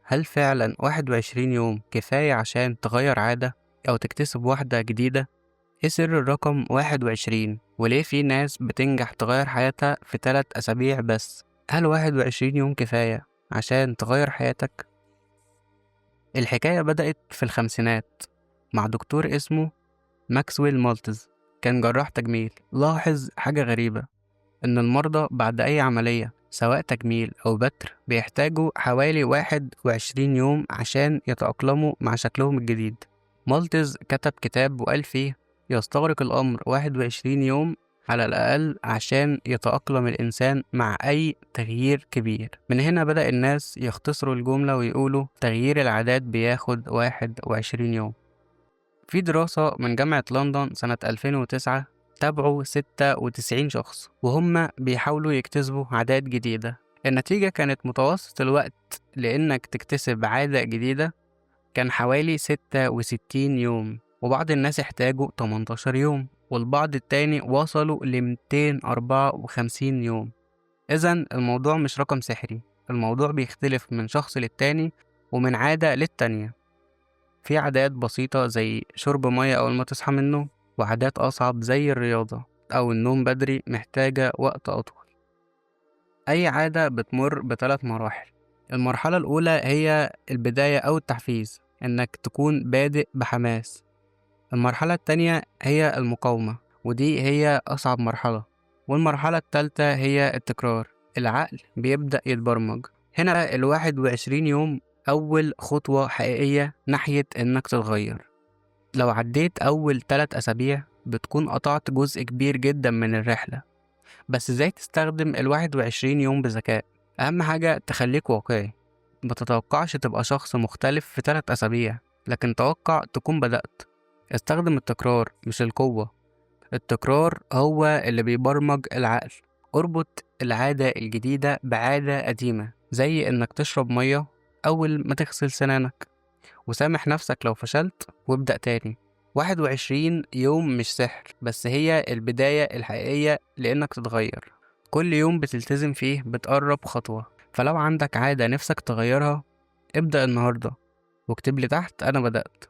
هل فعلا 21 يوم كفاية عشان تغير عادة أو تكتسب واحدة جديدة؟ إيه سر الرقم 21؟ وليه في ناس بتنجح تغير حياتها في 3 أسابيع بس؟ هل 21 يوم كفاية عشان تغير حياتك؟ الحكاية بدأت في الخمسينات مع دكتور اسمه ماكسويل مالتز، كان جراح تجميل. لاحظ حاجة غريبة، إن المرضى بعد أي عملية سواء تجميل أو بتر بيحتاجوا حوالي 21 يوم عشان يتأقلموا مع شكلهم الجديد. مالتز كتب كتاب وقال فيه يستغرق الأمر 21 يوم على الأقل عشان يتأقلم الإنسان مع أي تغيير كبير. من هنا بدأ الناس يختصروا الجملة ويقولوا تغيير العادات بياخد 21 يوم. في دراسة من جامعة لندن سنة 2009 تابعوا 96 شخص وهم بيحاولوا يكتسبوا عادات جديدة. النتيجة كانت متوسط الوقت لإنك تكتسب عادة جديدة كان حوالي 66 يوم، وبعض الناس احتاجوا 18 يوم، والبعض التاني وصلوا ل 254 يوم. إذن الموضوع مش رقم سحري، الموضوع بيختلف من شخص للتاني ومن عادة للتانية. في عادات بسيطة زي شرب مية أول ما تصحى من النوم، وعادات أصعب زي الرياضة أو النوم بدري محتاجة وقت أطول. أي عادة بتمر بثلاث مراحل. المرحلة الأولى هي البداية أو التحفيز، إنك تكون بادئ بحماس. المرحلة التانية هي المقاومة، ودي هي أصعب مرحلة. والمرحلة التالتة هي التكرار، العقل بيبدأ يتبرمج. هنا 21 يوم أول خطوة حقيقية ناحية إنك تتغير. لو عديت أول 3 أسابيع بتكون قطعت جزء كبير جدا من الرحلة. بس إزاي تستخدم 21 يوم بذكاء؟ أهم حاجة تخليك واقعي، ما تتوقعش تبقى شخص مختلف في 3 أسابيع، لكن توقع تكون بدأت. استخدم التكرار مش القوة، التكرار هو اللي بيبرمج العقل. اربط العادة الجديدة بعادة قديمة، زي إنك تشرب مية أول ما تغسل سنانك، وسامح نفسك لو فشلت وابدأ تاني. 21 يوم مش سحر، بس هي البداية الحقيقية لإنك تتغير. كل يوم بتلتزم فيه بتقرب خطوة. فلو عندك عادة نفسك تغيرها ابدأ النهاردة، واكتب لي تحت أنا بدأت.